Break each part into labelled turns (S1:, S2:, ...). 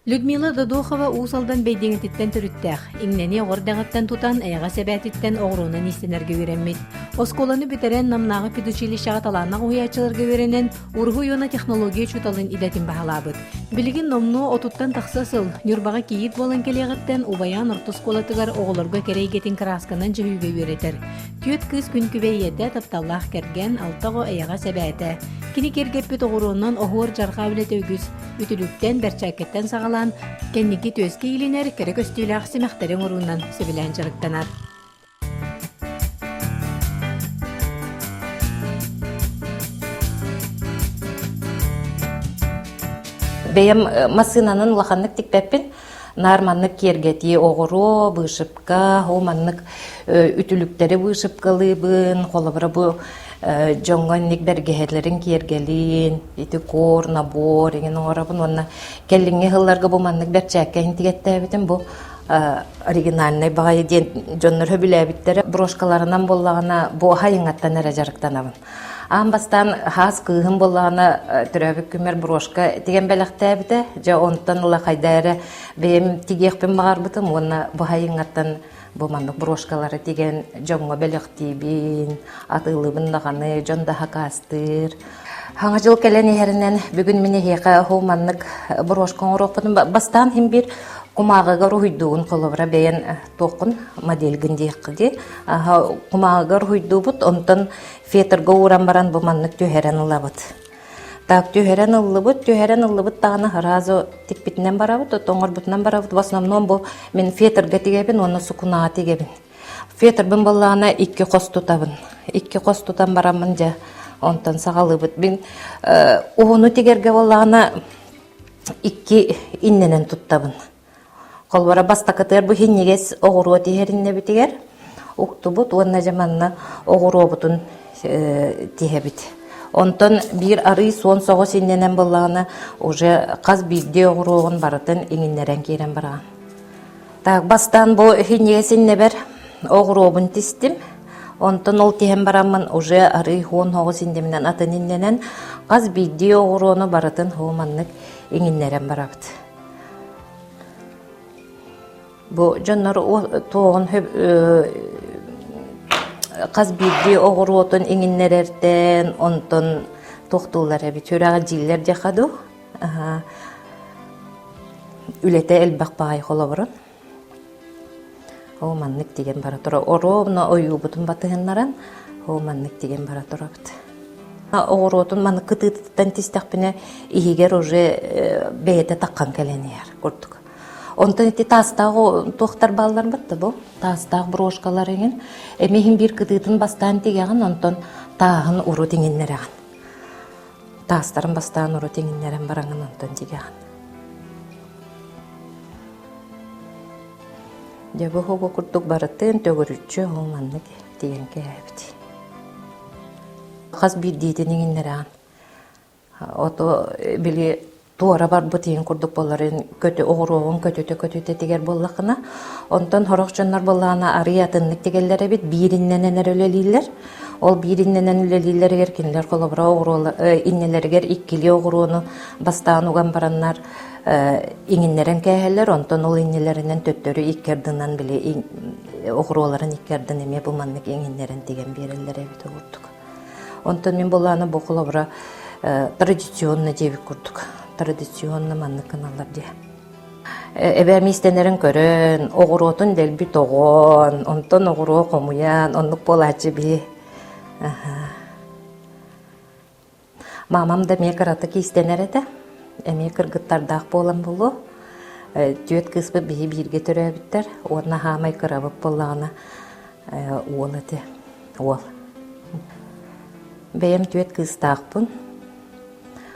S1: Людмила Додохова Уус Алдан Бэйдиҥэтиттэн төрүттээх, иҥнэни оҕо эрдэҕиттэн тутан, эйэҕэс эбээтиттэн оҕуруонан иистэнэргэ үөрэммит. Оскуоланы бүтэрэн, Намнааҕы педучилищеҕа талааннаах уһуйааччыларга үөрэнэн, уруһуй уонна технология учууталын идэтин баһылаабыт. Билигин номнуо отуттан тахса сыл Ньурбаҕа кийиит буолан кэлиэҕиттэн Убайаан орто оскуолатыгар оҕолорго кэрэ эйгэтин кыраасканан дьөһүүгэ үөрэтэр. Түөрт кыыс күн күбэй ийэтэ, тапталлаах кэргэн, алта оҕо эйэҕэс эбээтэ. Кини киэргэппит оҕуруонан оһуор-дьарҕаа үлэтэ үгүс. Үтүлүктэн, бэрчээккэттэн саҕалаан, кэнники түөскэ иилинэр кэрэ көстүүлээх симэхтэри оҥоруунан сөбүлээн дьарыктанар.
S2: Бэйэм массыынанан улаханнык тикпэппин. Наар маннык киэргэтии оҕуруо, вышивка, ол маннык үтүлүктэри вышивкалыыбын, холобура бу дьоҥҥо инник бэргэһэлэрин киэргэлиин, ити кор, набор иҥин оҥоробун уонна кэлиҥҥи сылларга бу маннык бэрчээккэ иһин тигэттээбитим бу оригинальнай баҕайы диэн дьоннор сөбүлээбиттэрэ брошкаларынан буоллаҕына бу аһайыҥаттан эрэ дьарыктанабын. Аан бастаан хаас кыыһым буоллаҕына төрөөбүт күммэр брошка тигэн бэлэхтээбитэ. Дьэ онтон ыла хайда эрэ бэйэм тигиэхпин баҕарбытым уонна бу аһайыҥаттан бу маннык брошкалары тигэн дьоҥҥо бэлэхтиибин, атыылыыбын даҕаны, дьон да хакаастыыр. Хаҥа дьыл кэлэн иһэринэн бүгүн мин эһиэхэ оһу маннык брошка оҥоруохпутун бастаан иһин биир кумааҕыга уруһуйдуугун холобура бэйэн туоххун модельгын диэххэ дии кумааҕыга уруһуйдуубут онтон фетрга ууран баран бу маннык түһэрэн ылабыт Так, түһэрэн ыллыбыт, түһэрэн ыллыбыт даҕаны сразу тикпитинэн барабыт, оҥорбутунан барабыт. В основном бу мин фетрга тигэбин уонна сукунаҕа тигэбин. Фетрбын буоллаҕына икки хос тутабын. Икки хос тутан бараммын дьэ онтон саҕалыыбыт. Мин уһуну тигэргэ буоллаҕына икки иннэнэн туттабын. Холобура, бастакытыгар бу иһинньигэс оҕуруо тиһэриннэбитигэр уктубут уонна дьэ манна оҕуруобутун тиһэбит. Онтон биир арыы суон соҕус иннэнэн буоллаҕына уже хас биирдии оҕуруоҕун барытын иҥиннэрэн киирэн бараҕын. Так, бастаан бу иһинньигэс иннэбэр оҕуруобун тистим. Онтон ол тиһэн бараммын уже арыы хуон соҕус иннэминэн атын иннэнэн хас биирдии оҕуруону барытын һуу маннык иҥиннэрэн барабыт. Бу дьоннор туоҕун хас биирдии оҕуруотун иҥиннэрэртэн, онтон туохтууллар эбит, сүрэҕи дииллэр диэххэ дуу. Үлэтэ элбэх баҕайы холобурун. Оо, маннык тигэн бара турар. Оруобуна ойуубутун батыһыннаран, оо, маннык тигэн бара турабыт. Оҕуруотун маннык кытыытыттан тистэхпинэ, иһигэр уже бэйэтэ таххан кэлэн иһэр курдук. Онтон ити таастаах туохтар бааллар да бу таастаах брошкалар иҥин эмиэ иһин биир кытыытын бастаан тигэҕин, онтон тааһын урут иҥиннэрэҕин. Таастарын бастаан урут иҥиннэрэн бараҥын онтон тигэҕин. Дьэ бу оһоҕо курдук барытын төгүрүччү ол маннык тиийэн кээһэбит. Хас биирдиитин иҥиннэрэҕин. Ото били туора барбыт иһин курдук буоларын көтө оҕуруоҕун көтүтэ-көтүтэ тигэр буоллаххына, онтон сорох дьоннор буоллаҕына арыый атыннык тигэллэр эбит, биириннэнэн эрэ үлэлииллэр. Ол биириннэнэн үлэлииллэригэр кинилэр холобура оҕуруола иннэлэригэр иккилии оҕуруону бастаан уган бараннар иҥиннэрэн кээһэллэр, онтон ол иннилэринэн төттөрү икки ардынан били оҕуруоларын икки ардын эмиэ бу маннык иҥиннэрэн тигэн биэрэллэр эбит курдук. Онтон мин буоллаҕына бу холобура традиционно диэбит курдук традиционно маннык гыналлар дии. Эбээм иистэнэрин көрөн, оҕуруотун дэлби тоҕон, онтон оҕуруо хомуйан, оннук буолааччы биһи. Мамам да эмиэ кыратык иистэнэр этэ. Эмиэ кыргыттардаах буолан буолуо. Түөрт кыыспыт биһи бииргэ төрөөбүттэр. Уонна хаамай кырабыт буоллаҕына уол этэ. Уол. Бэйэм түөрт кыыстаахпын.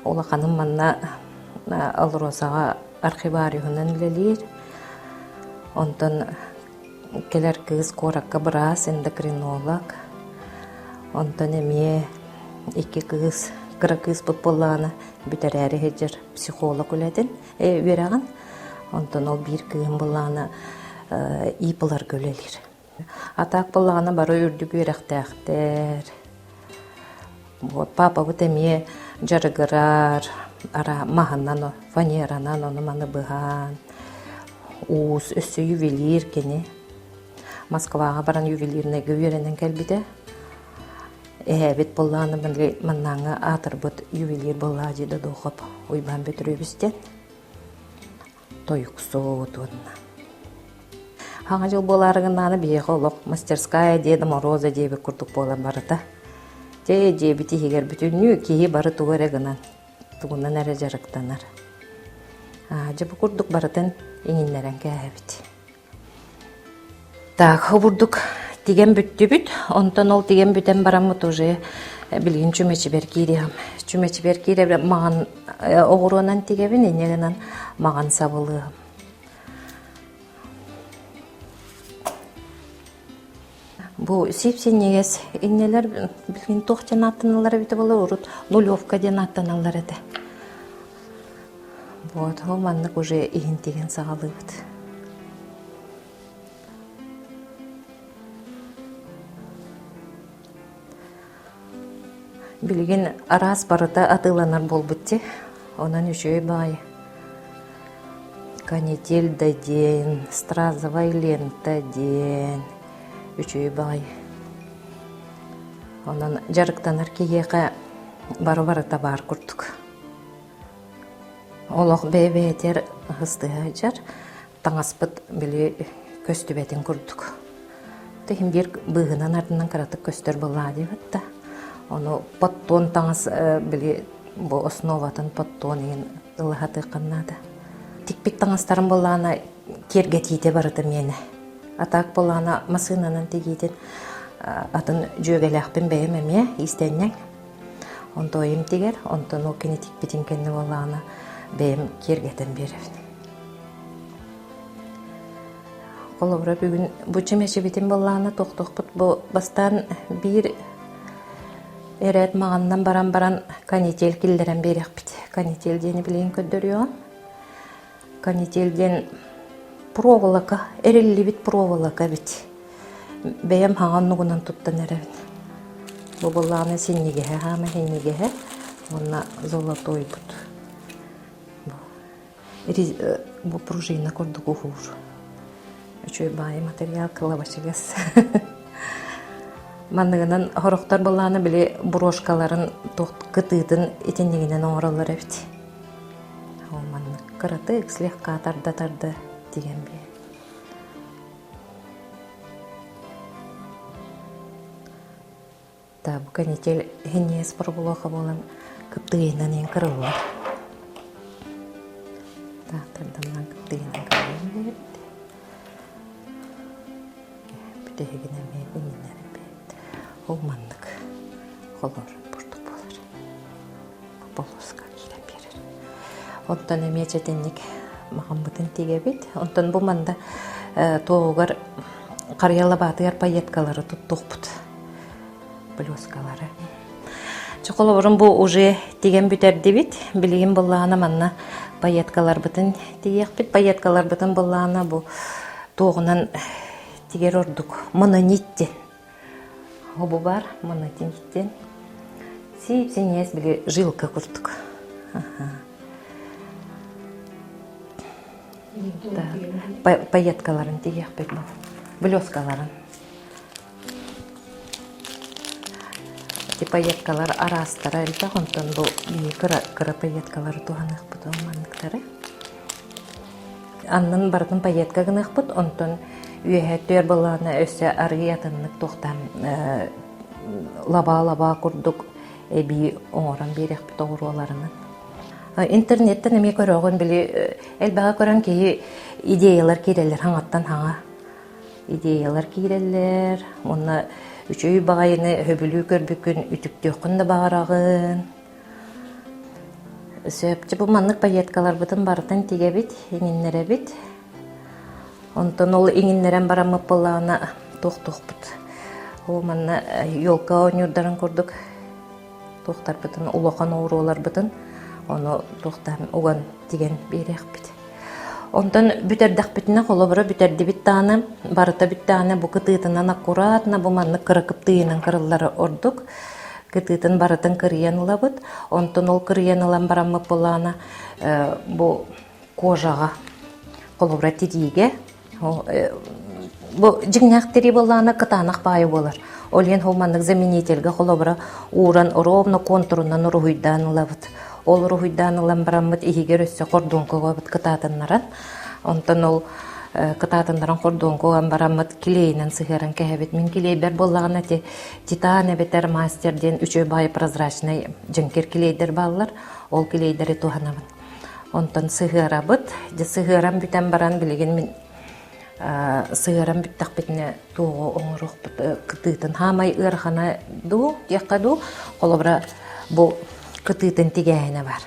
S2: Улаханым манна Алросаҕа архивариуһунан үлэлиир. Онтон Кэлэр кыыс куоракка быраас, эндокринолог. Онтон эмиэ икки кыыс, кыра кыыспыт буоллаҕына бүтэрээри сылдьар психолог үлэтин, үөрэҕин. Онтон ол биир кыыһым буоллаҕына ИП-ларга үлэлиир. А так буоллаҕына бары үрдүк үөрэхтээхтэр. Вот папабыт эмиэ дьарыгырар. Ара маһынан, фанеранан ону-маны быһан, уус, өссө ювелир кини. Москваҕа баран ювелирнайга үөрэнэн кэлбитэ. Эһээбит буоллаҕына маннааҥҥы аатырбыт ювелир буоллаҕа дии Додоохоп Уйбаан Бөтүрүөбүс диэн тойуксут уонна Хаҥа дьыл буолаары гыннаҕына биһиэхэ олох мастерская Деда Мороза диэбит курдук буолан барыта. Дьэ дьиэбит иһигэр бүтүннүү киһи бары тугу эрэ гынан, тугунан эрэ дьарыктанар. Дьэ бу курдук барытын иҥиннэрэн кээһэбит. Так, обурдук тигэн бүттүбүт. Онтон ол тигэн бүтэн бараммыт уже билигин чүмэчибэр киириэҕим. Чүмэчибэр киирэ маҕан оҕуруонан тигэбин, инньэ гынан маҕан сабылыам. Бу сип-синньигэс иннэлэр билигин туох диэн ааттаналлар эбитэ буолла урут нулевка диэн ааттаналлар этэ. Вот, ол маннык уже иһин тигэн саҕалыыбыт. Билигин араас барыта атыыланар буолбут дии. Онон үчүгэй баҕайы. Канитель да диэн, стразовая лента диэн үчүгэй баҕайы. Онон дьарыктанар киһиэхэ бары-барыта баар курдук. Олох бэйэ-бэйэтигэр ыһыстыһа сылдьар, таҥаспыт били көстүбэтин курдук. Иһин биир быыһынан ардынан кыратык көстөр буоллаҕа диэбит да. Ону подтон таҥас били бу основатын подтон иһин ылаһатыаххын наада. Тикпит таҥастарым буоллаҕына киэргэтиитэ барыта миэнэ. А так буоллаҕына массыынанан тигиитин атын дьүөгэлээхпин бэйэм эмиэ иистэнньэҥ. Онтуойум тигэр, онтон ол кини тикпитин кэннэ буоллаҕына бэйэм киэргэтэн биэрэбин. Холобура бүгүн бу чүмэчибитин буоллаҕына туохтуохпут бу бастаан биир эрээт маҕаннан баран баран канитель киллэрэн биэриэхпит. Канитель диэни билигин көрдөрүөҕүм. Канитель диэн проволока, эриллибит проволока эбит. Бэйэм хаҥа оннугунан туттан эрэбин. Бу буоллаҕына синньигэһэ, хаама синньигэһэ уонна золотойбут. Бу пружина курдук уһуур. Үчүгэй баайы материал кылабачыгас. Манныгынан хорохтор былаана били брошкаларын туох кытыытын итиннигинэн оҥороллор эбит. Ол маннык кыратык слегка тарда-тарда тигэн биэр. Бу канитель иһинньиэс боробулуоха буолан кыптыыйынан иһин кырыллар. Таахтардамнан кыптыыйынан кырыллан биэрбит. Бүтэһигин эмиэ иҥиннэрэн биэрбит. Ол маннык холоор бурдук буолар. Полоска киирэн биэрэр. Онтон эмиэ чэтинник маҕаммытын тигэбит. Онтон бу манда туоҕугар харыйа лабаатыгар пайеткалары туттуохпут. Блескалары. Чоколоборун бу уже тигэн бүтэрдибит. Билигин быллаана манна пайеткаларбытын тигиэхпит. Пайеткаларбытын быллаана бу туоҕунан тигэр ордук. Мононит диэн. Бу бар монотин диэн. Сип-синьиэс били жилка курдук. Пайеткаларын тигиэхпит бу. Блескаларын. Ити пайеткалар араастара элбэх, онтон бу кыра, кыра пайеткалары туһаныахпыт ол манныктары. Аннын барытын пайетка гыныахпыт, онтон үөһэ түөр былаана өссө арыый атыннык туохтаан лабаа-лабаа курдук эбии оҥорон биэриэхпит оҕуруоларынан. Интернеттэн эмиэ көрөҕүн, били элбэҕи көрөн киһи идеялар киирэллэр хаҥаттан хаҥа. Идеялар киирэллэр уонна үчүгэй баҕайыны өһөбүлүү көрбүккүн үтүктүөххүн да баҕараҕын. Сөп, бу маннык пайеткаларбытын барытын тигэбит, иҥиннэрэбит. Онтон ол иҥиннэрэн бараммыт буоллаҕына туох-туохпут. Ол манна елка оонньуурдарын курдук туохтарбытын, улахан оҕуруоларбытын ону туохтаан уган тигэн биэриэхпит. Онтон бүтэрдэхпитинэ, холобура бүтэрдибит даҕаны, барыта бүттэҕинэ бу кытыытынан аккуратно бу маннык кыра кыптыыйынан кырыллара ордук. Кытыытын барытын кырыйан ылабыт. Онтон ол кырыйан ылан бараммыт буоллаҕына бу кожаҕа холобура тириигэ бу дьиҥнээх тирии буоллаҕына кытаанах баайы буолар. Ол иһин ол маннык заменительгэ холобура ууран ровно контурунан уруһуйдаан ылабыт. Ол уруһуйдаан ылан бараммыт иһигэр өссө хордуоҥка угабыт кытаатыннаран. Онтон ол кытаатыннаран хордуоҥка уган бараммыт клейинэн сыһыаран кэһэбит. Мин клейбэр буоллаҕына ити титан эбэтэр мастер диэн үчүгэй баайы прозрачнай дьэҥкир клейдэр бааллар. Ол клейдэри туһанабын. Онтон сыһыарабыт. Дьэ сыһыаран бүтэн баран билигин мин сыһыаран бүттэхпитинэ туоҕу оҥоруохпут кытыытын хаамай ыарахана дуу диэххэ дуу холобура бу кытыытын тигээһинэ бар.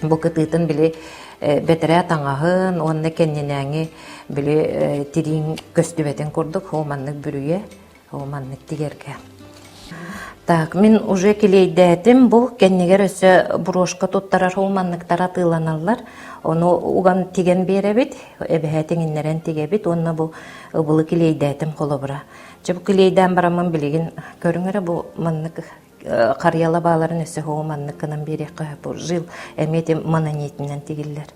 S2: Бу кытыытын били бэтэрээ таҥаһын уонна кэннинээҥи били тирииҥ көстүбэтин курдук хоо маннык бүрүйэ Оо, маннык тигэргэ. Так, мин уже килиэйдээтим. Бу кэннигэр өссө брошка туттарар ол манныктар атыыланаллар. Ону уган тигэн биэрэбит, эбэһээ тиҥиннэрэн тигэбит уонна бу ыбылы килиэйдээтим холобура. Чэ, бу килиэйдээн бараммын билигин көрүҥ эрэ бу маннык харыйала бааларын өссө һоо маннык гынан биэриэххэ сөп. Бу жил эмиэ ити мононитинэн тигиллэр.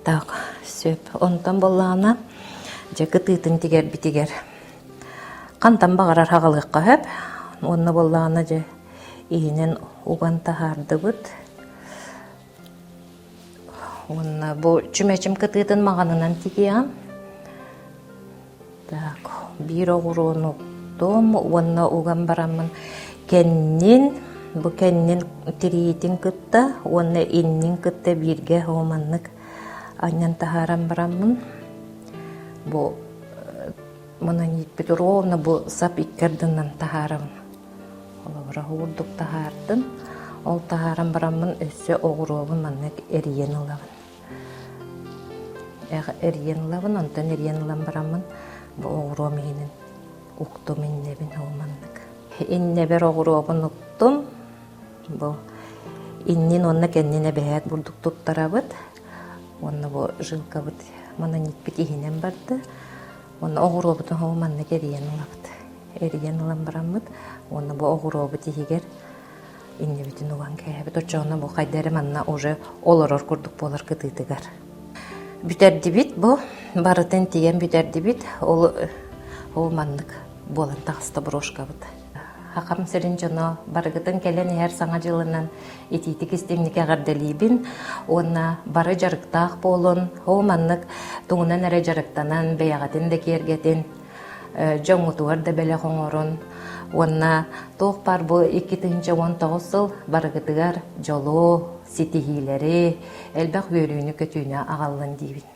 S2: Так, сөп. Онтон буоллаҕына, дьэ кытыытын тигэрбитигэр Хантан баҕарар аҕалыахха сөп. Уонна буоллаҕына дьэ иһинэн уган таһаардыбыт. Уонна бу чүмэчим кытыытын маҕанынан тигиэҕим. Так, биир оҕуруону уктум уонна уган бараммын кэннин, бу кэннин тириитин кытта уонна иннин кытта бииргэ оо маннык анньан таһааран бараммын бу Мононитпит ровно бу сап икки ардынан таһаарабын. Холобура уурдук таһаардым. Ол таһааран бараммын өссө оҕуруобун маннык эрийэн ылабын. Эрийэн ылабын, онтон эрийэн ылан бараммын бу оҕуруом иһинэн уктум иннэбин ол маннык. Иннэбэр оҕуруобун уктум. Бу иннин уонна кэннин эбэһээт бурдук туттарабыт. Уонна бу жилкабыт мононитпит иһинэн барда. Уонна оҕуруобутун ол маннык эрийэн ылабыт. Эрийэн ылан бараммыт уонна бу оҕуруобут иһигэр иннибитин уган кээһэбит. Оччоҕуна бу хайда эрэ манна уже олорор курдук буолар кытыытыгар. Бүтэрдибит бу. Барытын тигэн бүтэрдибит. Ол, ол маннык буолан таҕыста брошкабыт. Хахам сирин дьоно барыгытын кэлэн иһэр Саҥа дьылынан итиитик истиҥник эҕэрдэлиибин уонна бары дьарыктаах буолун, оо маннык тугунан эрэ дьарыктанан бэйэҕитин да киэргэтин, дьоҥҥутугар да бэлэх оҥорун уонна туох баар бу 2019 сыл барыгытыгар дьолу, ситиһиилэри, элбэх үөрүүнү-көтүүнү аҕаллын диибин.